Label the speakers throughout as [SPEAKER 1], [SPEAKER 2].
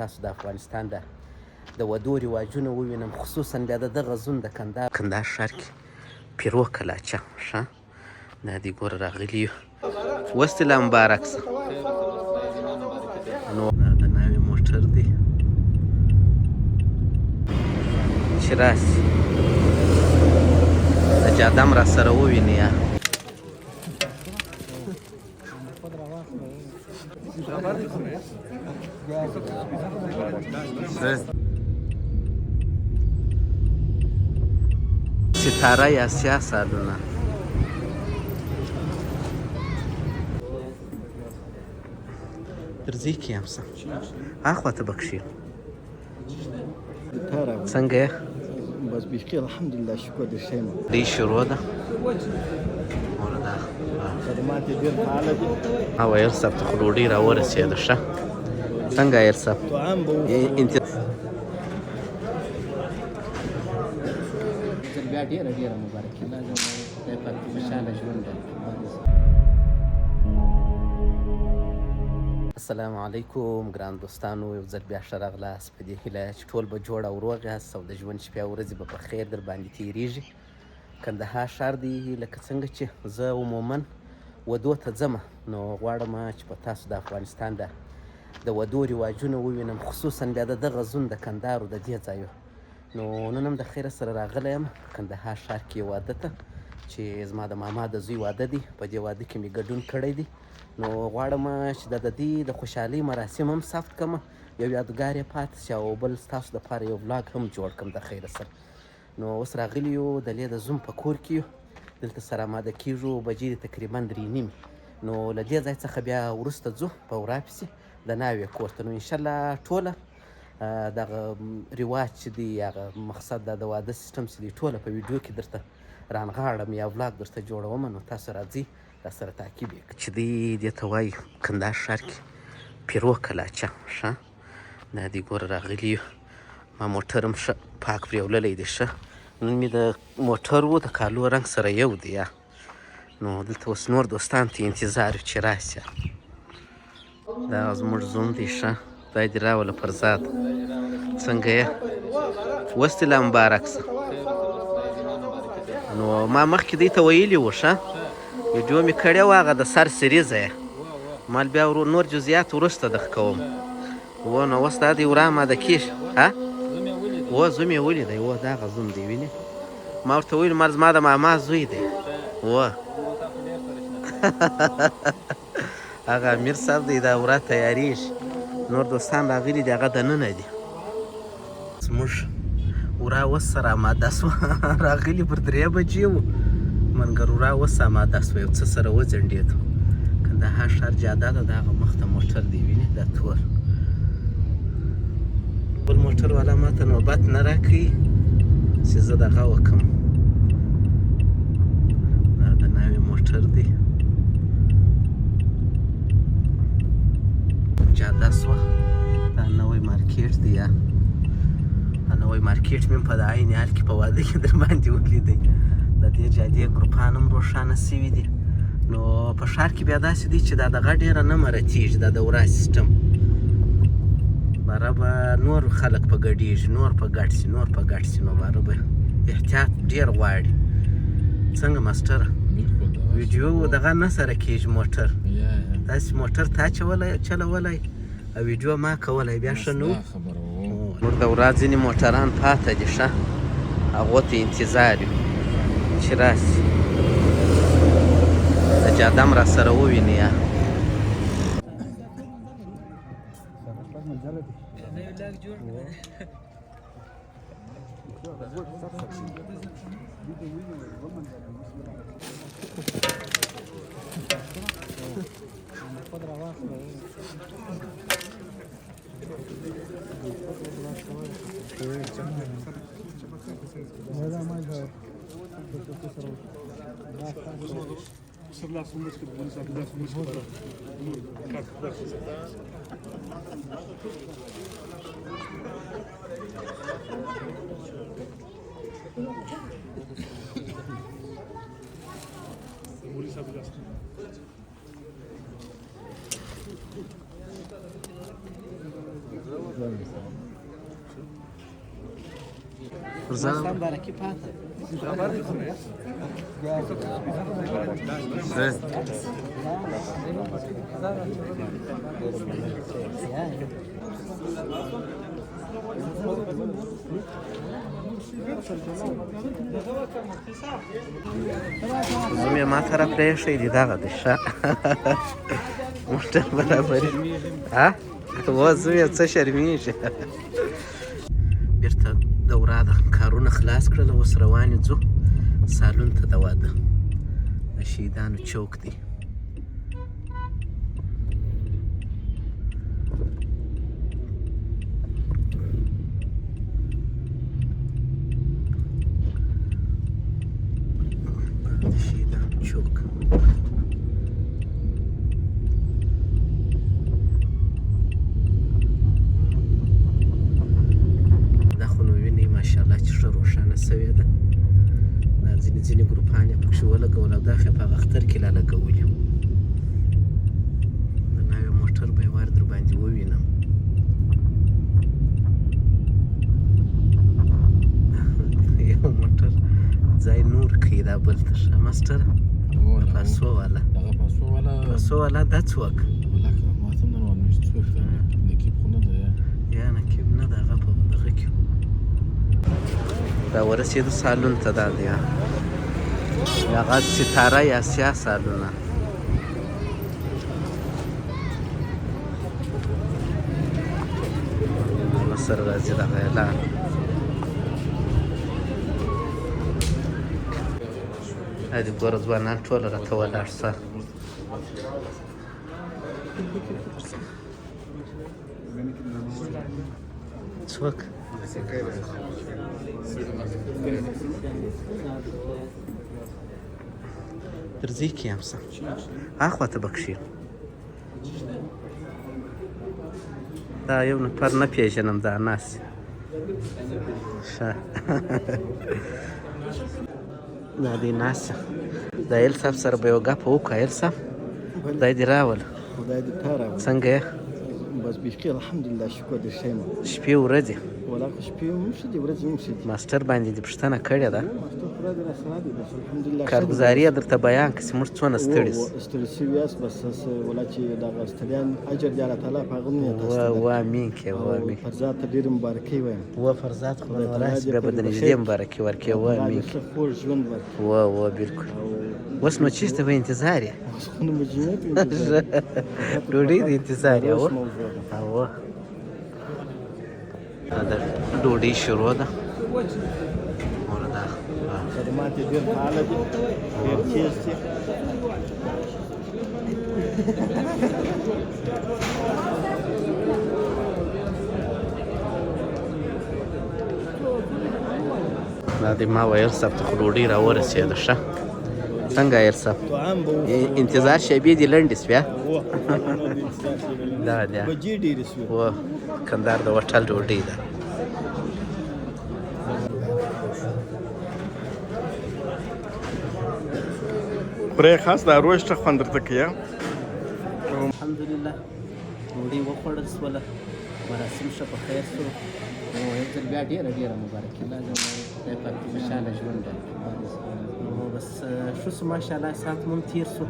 [SPEAKER 1] تاسو د افغانستان د د ودو رواجونه ووینم، خصوصا بیا د دغه زون د کندهار کندهار ښار کې پیرو کلاچه ښه دا دی ګوره راغلي یو. اوس دې لا مبارک شه. نو دا د ناوې موټر دی چې راسي د جادم را سره وویني. ستاره یا سیاه سالونه درځي کې هم څه اخوا ته به کښېنو. څنګه یې؟
[SPEAKER 2] بس بیخي الحمدلله، شکر دې ښه یم.
[SPEAKER 1] ډې شروع ده.
[SPEAKER 2] خدمات یې ډېر فعاله دي.
[SPEAKER 1] او ایر صاحب ته خو ډوډۍ راورسېده. ښه، څنګه ایر صاحب؟
[SPEAKER 2] طعام به
[SPEAKER 1] ځل بیا ډېره ډېره مبارکي، خدای پاک دې خوشحاله ژوند درکړي. السلام علیکم ګران دوستانو، یو ځل بیا ښه راغلاست. په دې هیله چې ټول به جوړ او روغ یاست او د ژوند شپې او ورځې به په خیر در باندې تیریږي. کندهار ښار دی، لکه څنګه چې زه عموما ودو ته ځم، نو غواړم چې په تاسو د افغانستان د د ودو رواجونه ووینم، خصوصا بیا د دغه زون د کندهار د دې ځایو. نو نن هم د خیره سره راغلی یم په کندهار ښار کې یو واده ته چې زما د ماما د زوی واده دی. په دې واده کې مې ګډون کړی دی، نو غواړم چې د دې د خوشحالۍ مراسم هم ثبت کړم، یو یادګار یې پاتې شي، او بل ستاسو دپاره یو vlog هم جوړ کړم د خیره سره. نو اوس راغلي یو د لې د زوم په کور کې یو، دلته سره اماده کېږو. بجې دي تقریبا 3:30. نو له دې ځای څخه بیا وروسته ځو په ورا پسې د ناوې کور ته. نو انشاءالله ټوله دغه رواج چې دی، هغه مقصد دا د واده سیستم چې دی، ټوله په ویډیو کې درته رانغاړم یا vlog درته جوړوم. نو تاسو راځئ را سره تعقیب یې چې دی. دې ته وایي کندهار ښار کې پیرو کلاچه. ښه، دا دی ګوره راغلي یو. ما موټر هم ښه پاک پرېوللی دی. ښه، نن مې د موټر و د کالو رنګ سره یو دی. یا نو دلته اوس نور دوستان ته انتظار یو چې راشي. دا زموږ زوم دی. ښه، خدای دې راوله فرزاد. څنګه یې؟ اوس دې لا مبارک شه. نو ما مخکې دی ته ویلي وو، ښه ویډیو مې کړې وه، هغه د سر سریزه یې مال بیا ورو نور جزئیات وروسته درته کوم و. نو اوس دا دی ورا اماده کېږي. ها و زوم یې ولیدی و، دا هغه زوم دی، وینې؟ ما ورته وویل مال زما د ماما زوی دی و. هغه امیر صاحب دی. دا ورا تیاریږي، نور دوستان راغلي دي، هغه دننه دي. زموږ ورا اوس سره اماده سوه. راغلي پر 3 بجې وو، منګر ورا اوس اماده سوه، یو څه سره وځنډېدو. کندهار ښار جاده ده، د هغه مخته موټر دی، وینې؟ دا تور بل موټر والا ماته نوبت نه راکوي چې زه دغه وکم. دا د ناوې موټر دی. جاده سوه. دا نوی مارکیټ دی. یا دا نوی مارکیټ مې په د عین حال کې په واده کې در باندې ولیدی. د دې جادې ګروپان هم روښانه سوي دي. نو په ښار کې بیا داسې دی چې دا دغه ډېره نه مرتیږي، دا د ورا سیستم باره به نور خلک په ګډېږي، نور په ګډ سي، نور په ګډ سي، نو باره به احتیاط ډېر غواړي. څنګه ماسټره؟ ویډیو دغه نه سره کېږي. موټر داسې موټر تا چولی چلولی او ویډیو ما کولی، بیا ښه نه. موږ د ورا ځینې موټران پاته دي، ښه، هغو ته انتظار یو چې راسي، د جادم را سره وویني. یا زه مبارکي پاته. زوم یې ما ته راپرېښی دی، دغه دی ښه موټر برابري. ها و زوم یې څه شرمېږي. بیرته د وراده کارونه خلاص کړل، اوس روان یو ځو سالون ته د واده. د شهیدانو چوک دی. د شهیدانو چوک. دا خو نو وینئ ماشاءالله چې ښه روښانه سوې ده. دا ځینې ځینې ګروپان یې پکښې ولګول او دا خو یې په هغه اختر کې لا لګولي وو. د ناوې موټر به یې وار در باندې ووینم. یو موټر ځای نور کوي دا بل ته. ښه ماسټر، پاسو والا،
[SPEAKER 3] هغه پاسو والا،
[SPEAKER 1] پاسو والا دا څوک؟
[SPEAKER 3] ولاکه ما ته نه معلوم چې څوک دی، نقیب خو نه دی.
[SPEAKER 1] یا نقیب نه ده، هغه په دغه کې وو. دا ورسېدو سالون ته. دا دی هغه ستاره یا سیاه سالونه. سره راځي دغه اعلان. دې ګوره ځوانان ټول راته ولاړ سه. څوک درځئ کې هم سه اخوا ته به کښېنو. دا یو نفر نه پېژنم، دا ناست ښه دا دی ناست. د ایل صاحب سره به یو ګپ وکړو. ایل صاحب، خدای دې راوله.
[SPEAKER 2] خدای دې تا راوله.
[SPEAKER 1] څنګه یې؟
[SPEAKER 2] بس بیخي الحمدلله، شکر دې ښه یم.
[SPEAKER 1] شپې ورځې؟
[SPEAKER 2] ولا خو شپې هم ښه دي، ورځې هم ښه دي.
[SPEAKER 1] ماسټر باندې دې پوښتنه کړې ده؟
[SPEAKER 2] ماسټر خدای دې راسره دی، بس الحمدلله ښه دي.
[SPEAKER 1] کارګزاري یې درته بیان کړه چې موږ څونه ستړي سو.
[SPEAKER 2] ستړي شوي یاست، بس ولا چې دغه ستړیان اجر دې الله تعالی په هغه نیت تاسو ته
[SPEAKER 1] و
[SPEAKER 2] درکړي.
[SPEAKER 1] و امین کې و
[SPEAKER 2] او
[SPEAKER 1] امین.
[SPEAKER 2] فرزاد ته ډېرې مبارکۍ وایم.
[SPEAKER 1] و فرزاد خو
[SPEAKER 2] خدای
[SPEAKER 1] نو
[SPEAKER 2] تعالی
[SPEAKER 1] راسي
[SPEAKER 2] دې
[SPEAKER 1] بیا به د
[SPEAKER 2] په
[SPEAKER 1] نږدې
[SPEAKER 2] خیر
[SPEAKER 1] مبارکي ورکړي. و
[SPEAKER 2] الله
[SPEAKER 1] امین
[SPEAKER 2] دې ښه خوږ ژوند ورکړي.
[SPEAKER 1] و و بالکل.
[SPEAKER 2] او
[SPEAKER 1] اوس نو چېرته به انتظار یې؟
[SPEAKER 2] اوس خو نو مجموعې په انتظار یم.
[SPEAKER 1] ډوډۍ د انتظار یې.
[SPEAKER 2] روش
[SPEAKER 1] و
[SPEAKER 2] موضوع ده.
[SPEAKER 1] او دا د ډوډۍ شروع ده. ګوره دا
[SPEAKER 2] خدمات یې ډېر فعاله دي، ډېر تیز دي.
[SPEAKER 1] دا دی ما ویل صاحب ته خو ډوډۍ راورسېده. ښه څنګه ایل صاحب؟
[SPEAKER 2] طعام به وخورو.
[SPEAKER 1] انتظار شېبې دې لنډې سوې.
[SPEAKER 2] وه، نو د انتظار شېبې لنډې.
[SPEAKER 1] دا دی.
[SPEAKER 2] بجې ډېرې سوې.
[SPEAKER 1] و کندهار د هوټل ډوډۍ ده.
[SPEAKER 4] خورې خاص دا روش ته خوند درته کوي.
[SPEAKER 1] الحمدلله ډوډۍ وخوړل سوله، مراسم ښه په خیر سو. نو یو ځل بیا ډېره ډېره مبارکي، خدای پاک دې خوشحاله ژوند درکړي. نو بس ښه سو ماشاءالله، ساعت مو هم تېر سو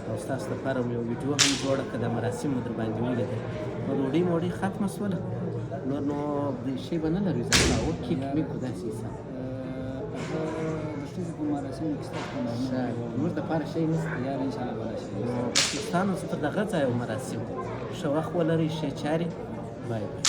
[SPEAKER 1] او ستاسو لپاره مو یو ویډیو هم جوړه کړه، دا مراسم مو در باندې ولیدل. نو ډوډۍ موډۍ ختمه سوله، نور نو د شی به نه لرو اضافه او کیک میکو داسې حساب.
[SPEAKER 5] هغه د ښځې په مراسمو کې ستاسو په
[SPEAKER 1] ښه، زموږ دپاره شی نشته.
[SPEAKER 5] یار انشاءالله به راشي.
[SPEAKER 1] نو بس دوستانو، زه تر دغه ځایه مراسم ښه وخت ولرئ، ښې چارې. بای بای.